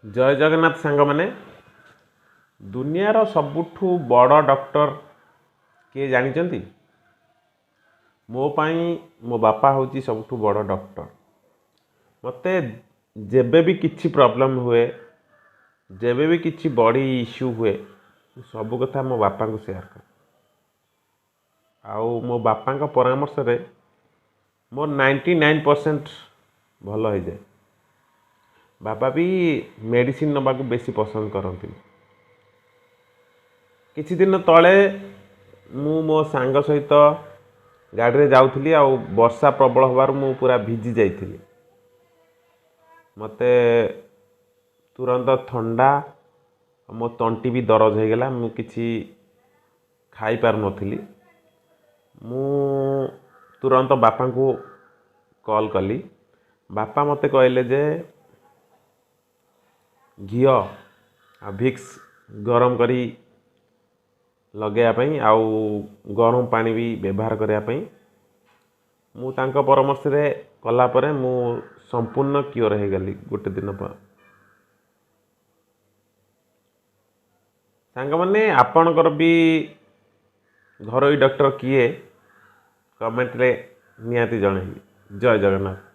ଜୟ ଜଗନ୍ନାଥ ସାଙ୍ଗମାନେ। ଦୁନିଆର ସବୁଠୁ ବଡ଼ ଡକ୍ଟର କିଏ ଜାଣିଛନ୍ତି? ମୋ ପାଇଁ ମୋ ବାପା ହେଉଛି ସବୁଠୁ ବଡ଼ ଡକ୍ଟର। ମୋତେ ଯେବେ ବି କିଛି ପ୍ରୋବ୍ଲେମ୍ ହୁଏ, ଯେବେ ବି କିଛି ବଡ଼ି ଇସ୍ୟୁ ହୁଏ, ମୁଁ ସବୁ କଥା ମୋ ବାପାଙ୍କୁ ସେୟାର କରେ। ଆଉ ମୋ ବାପାଙ୍କ ପରାମର୍ଶରେ ମୋର 99% ଭଲ ହେଇଯାଏ। ବାପା ବି ମେଡ଼ିସିନ ନେବାକୁ ବେଶୀ ପସନ୍ଦ କରନ୍ତିନି। କିଛି ଦିନ ତଳେ ମୁଁ ମୋ ସାଙ୍ଗ ସହିତ ଗାଡ଼ିରେ ଯାଉଥିଲି, ଆଉ ବର୍ଷା ପ୍ରବଳ ହେବାରୁ ମୁଁ ପୁରା ଭିଜି ଯାଇଥିଲି। ମୋତେ ତୁରନ୍ତ ଥଣ୍ଡା, ମୋ ତଣ୍ଟି ବି ଦରଜ ହେଇଗଲା। ମୁଁ କିଛି ଖାଇପାରୁନଥିଲି। ମୁଁ ତୁରନ୍ତ ବାପାଙ୍କୁ କଲ୍ କଲି। ବାପା ମୋତେ କହିଲେ ଯେ ଘିଅ ଆଉ ଭିକ୍ସ ଗରମ କରି ଲଗାଇବା ପାଇଁ ଆଉ ଗରମ ପାଣି ବି ବ୍ୟବହାର କରିବା ପାଇଁ। ମୁଁ ତାଙ୍କ ପରାମର୍ଶରେ କଲା ପରେ ମୁଁ ସମ୍ପୂର୍ଣ୍ଣ କ୍ୟୋର ହେଇଗଲି ଗୋଟେ ଦିନ ପରେ। ସାଙ୍ଗମାନେ, ଆପଣଙ୍କର ବି ଘରୋଇ ଡକ୍ଟର କିଏ, କମେଣ୍ଟରେ ନିହାତି ଜଣାଇବେ। ଜୟ ଜଗନ୍ନାଥ।